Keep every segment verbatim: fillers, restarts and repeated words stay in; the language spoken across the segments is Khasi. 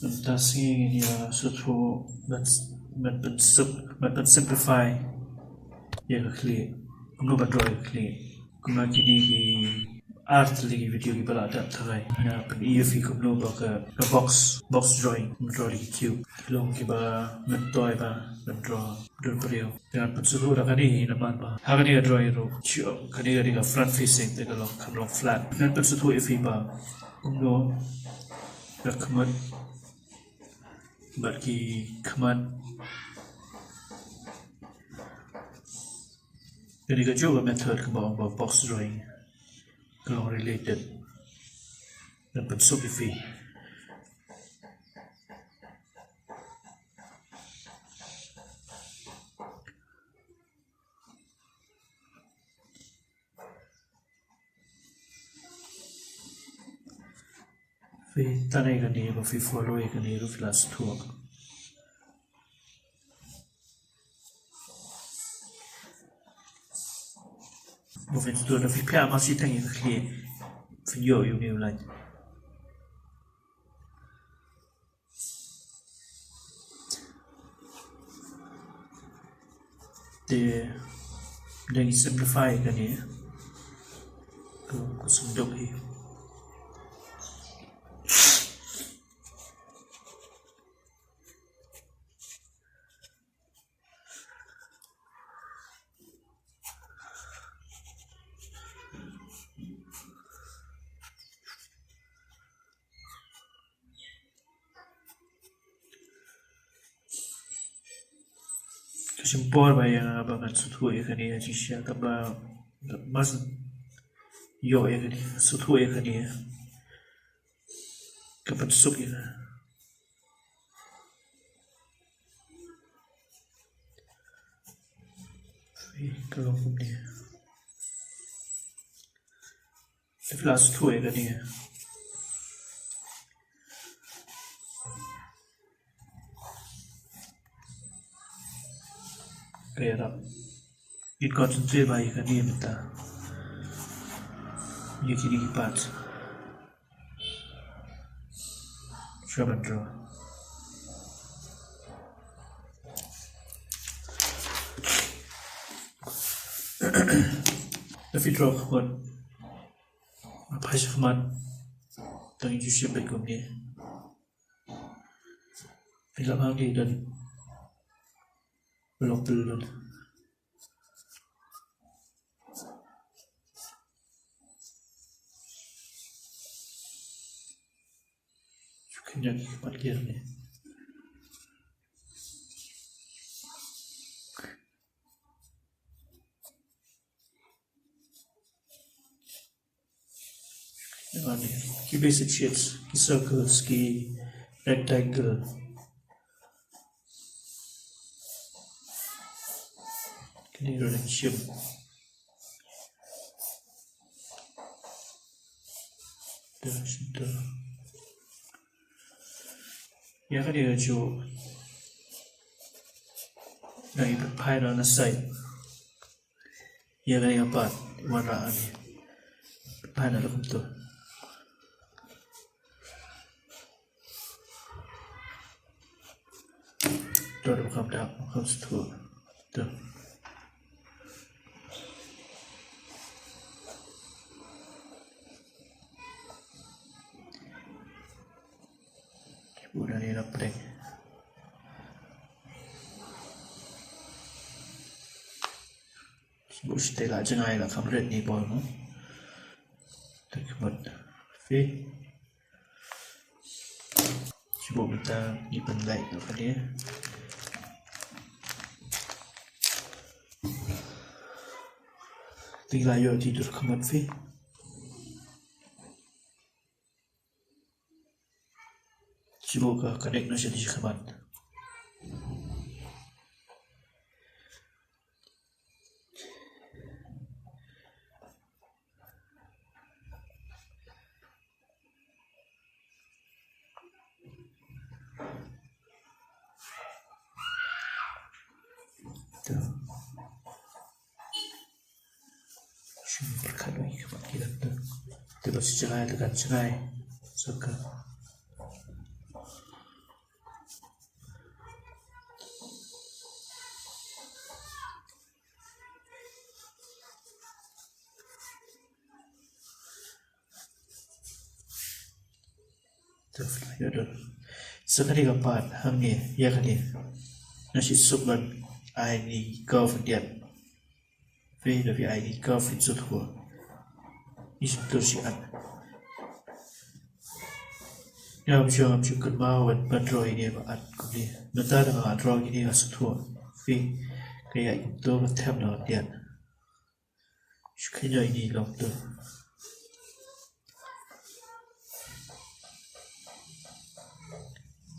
Mynta sngi ngin ïa sngewthuh ban, ban pynsuk, ban pynsimplify ïa ka khlieh. Kumno ban draw ïa ka khlieh. Kumno kine ki ar tylli ki video kiba la dep tharai. Nga pyni ïa phi kumno ba ka, ka box, box drawing, kumno draw ïa ki cube. Ki long kiba myntoi ba ban draw dur briew. Te ngan pynsngewthuh da kane hi namar ba ha kane ka drawing ruh, shu, kane ka dei ka front facing, te ka long, kam long flat. Ngan pynsngewthuh ïa phi ba kumno ka khmut bad ki khmat. Kane kajuh ka method kaba ong ba box drawing ka long related. Ngan pynsuk ïa phi. Phi tang ïa kane, ba phi follow ïa kane ruh phi la sngewthuh. Ba phin sngewthuh, da phi phiah masi tang ïa ka khlieh, phin ïoh ïa une u line. Te dang simplify kane. Ko, ko sngewdok hi. Ka shim por ba ïa nga ba ngan sngewthuh ïa kane, ïa jingshisha kaba mas ïoh ïa kane, sngewthuh ïa kane. Ka pynsuk ïa nga. Ka long kumne. Te phi la sngewthuh ïa kane. Ka ïarap. Ngin concentrate bha ïa kane mynta. Ïa kine ki part. Shuwa ban draw. Da phi draw khmat. Phai sha khmat. Tang ïa u shape bad kumne. Phi la phai don. Lok pil don. Shu khyndiat ki khmat gear ne. Ki basic shapes, ki circles, ki rectangle. Kine ruh dang shim. Dah, shim dah. Ïa kane ka juh. Nang ïa pynphai na side. Ïa kane ka part wanrah kane. Pynphai na la kumto. To, to, kham dak, kham sngewthuh. To. Ki buh na ne na pdeng. Ki buh shatei la jngai la kham rit ne bol mo. Te ki buh. Phi. Ki buh mynta ngi pynlait na pdeng. Te la ïoh ki dur khmat phi. Shu ka connect na sha dei khmat. Te. Shim pyrkhat wei ka pat ki dak tu. Te ba shi jngai te kan jngai. Saka. Te phi la ïoh dur. Sa kane ka part hangne, ïa kane. Nga shu suk ban ai ni ka vignette. Phi, da phi ai ni ka vignette sngewthuh. Ni sngewthuh shi at. Ngam shu, ngam shu kynmaw ban, ban draw ïa kine ba at kumne. Mynta da nga draw ïa kine nga sngewthuh. Phi, ka ïaid kumto ka them na ka tiat. Shu khynñiuh ïa kine long to.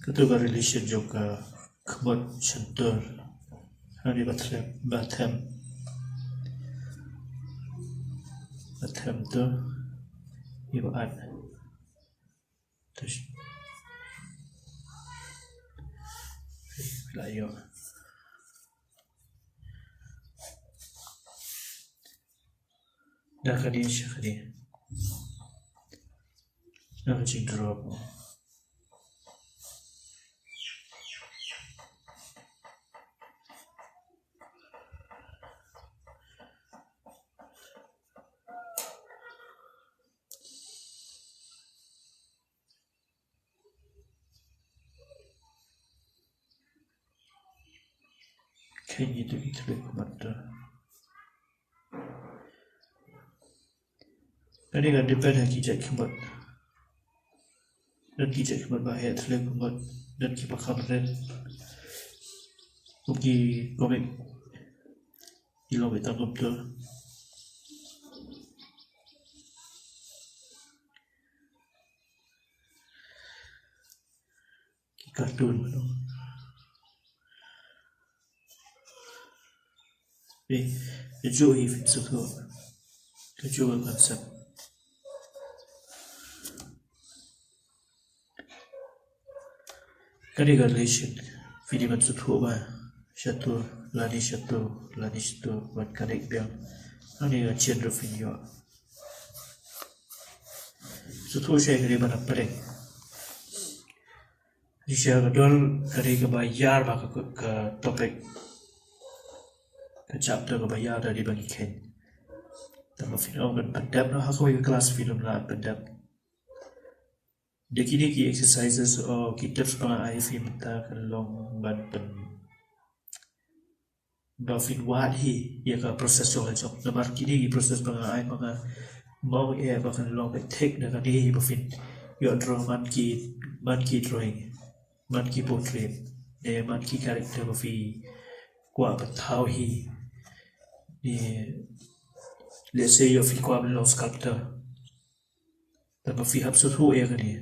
Kato ka relation jong ka khmut shyntur. Hangne ba them, ba them. Ba them to. Ïa ba at. Tush. Phi la ïoh. Na kane sha kane. Na ka jingdrop. Kane to ki thliew khmat to. Kane ka depend ha ki jait khmat. Don ki jait khmat ba heh thliew khmat. Don ki ba kham rit. Kum ki comic. Ki long beit tang kumto. Ki cartoon. Phi, kajuh hi phin sngewthuh. Kajuh ka concept. Kane ka relation. Phi dei ban sngewthuh ba shato lane shato lane shato ban connect biang. Hangne ka chain ruh phin ïoh. Sngewthuh shai kane ba na pdeng. Shisha ka dor ka dei kaba ïar ba ka, ka topic. Ka chapter kaba ïar da dei ba ngi kheiñ. Tangba phin ong ban pyndep noh ha kawei ka class phin ym lah pyndep. Da kine ki exercises o ki tips ba nga ai phi mynta kan long ban pyn ba phin wad hi ïa ka process jong la jong. Namar kine ki process ba nga ai ma nga mong eh ba kan long beit thik na kane hi ba phin ïoh draw man ki, man ki drawing, man ki portrait, ne man ki character ba phi kwah ban thaw hi. Ne let's say ïoh phi kwah ban long sculptor. Tangba phi hap sngewthuh ïa kane.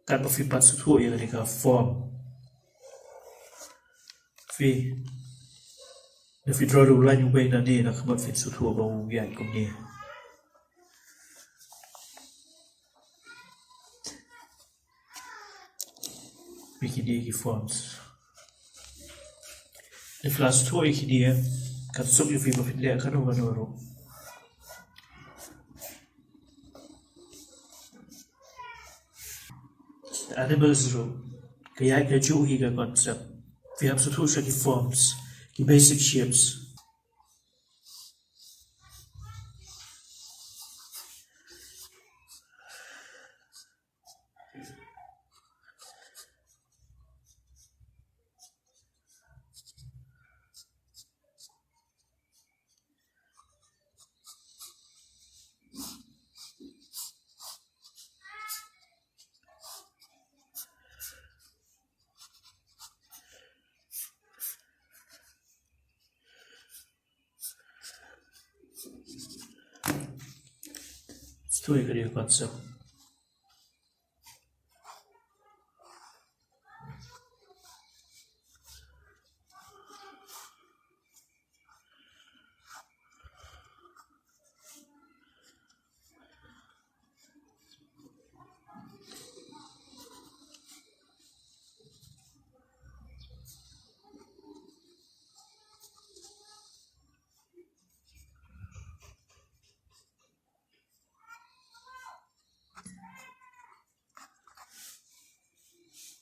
Katba phi pat sngewthuh ïa kane ka form. Phi. Da phi draw da u lain uwei nangne na khmat phin sngewthuh ba u ïaid kumne. Phi kine ki forms. Da phi la sngewthuh ïa kine, kan suk ïa phi ba phin leh kano kano ruh. Animals ruh. Ka ïaid kajuh hi ka concept. Phi hap sngewthuh sha ki forms, ki basic shapes. Sngewthuh ïa kane ka concept.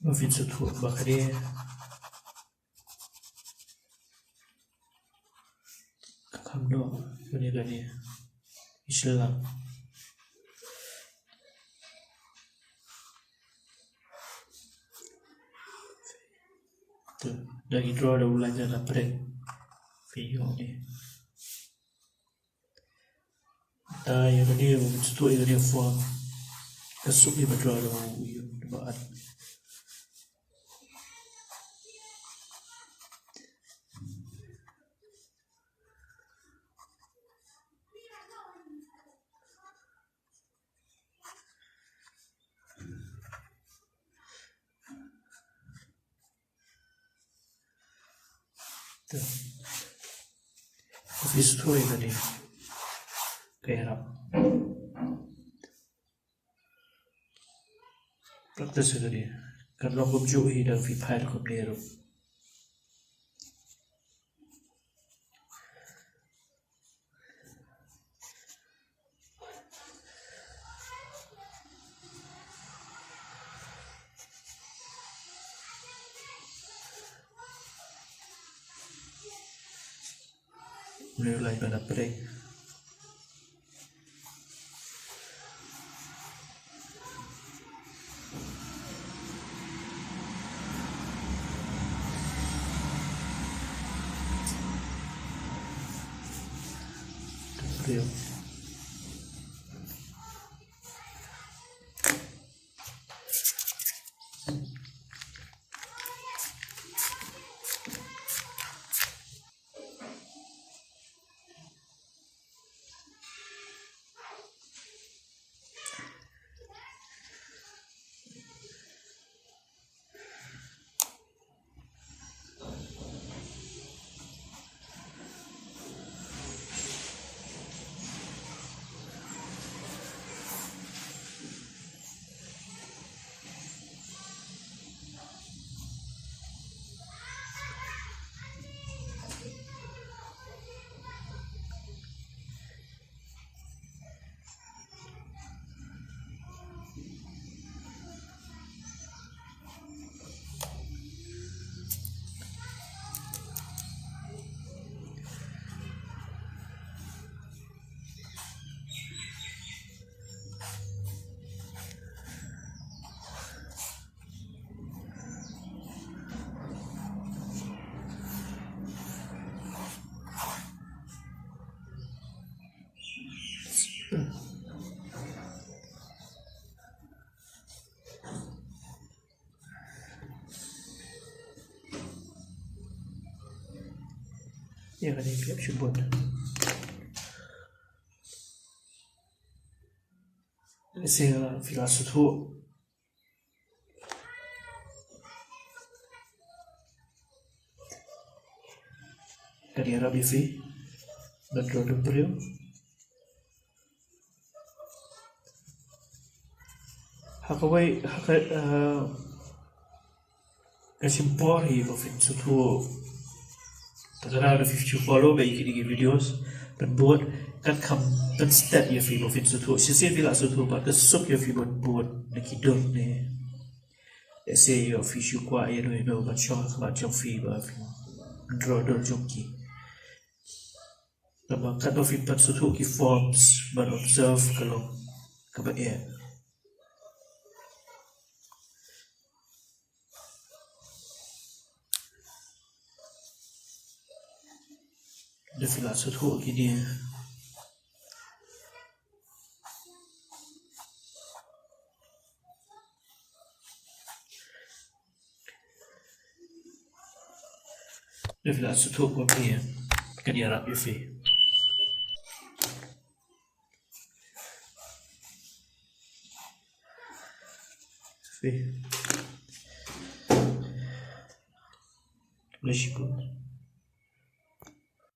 Ba phin sngewthuh ba kane ka kham noh kane kane. Inshallah. Da ki draw da u line na pyrshah. Phi ïoh ne. Da ïa kane, u sngewthuh ïa kane form. Ka suk ïa ba draw da u ïa ba at. Te. Office three kane. Ka ïarap. Practice kane. Kan long kumjuh hi da phi phai kumne ruh. Real life na pyrshah. Real. Ïa kane phi ap shibun. Lehse phi la sngewthuh. Kan ïarap ïa phi ban draw da u briew. Ha kawei, ha ka, eh, ka shim por hi ba phin sngewthuh. Te lada phi shu follow beit ïa kine ki videos ban bud, kan kham pynstet ïa phi ba phin sngewthuh. Shisien phi la sngewthuh bad ka suk ïa phi ban bud na ki dur ne. Lehse ïoh phi shu kwah ïa no ïa no ban shong ha khmat jong phi ba phin draw dur jong ki. Namar katba phi pat sngewthuh ki forms ban observe ka long kaba eh. Da phi la sngewthuh kine. Da phi la sngewthuh kumne, kan ïarap ïa phi. Phi. Khublei shibun.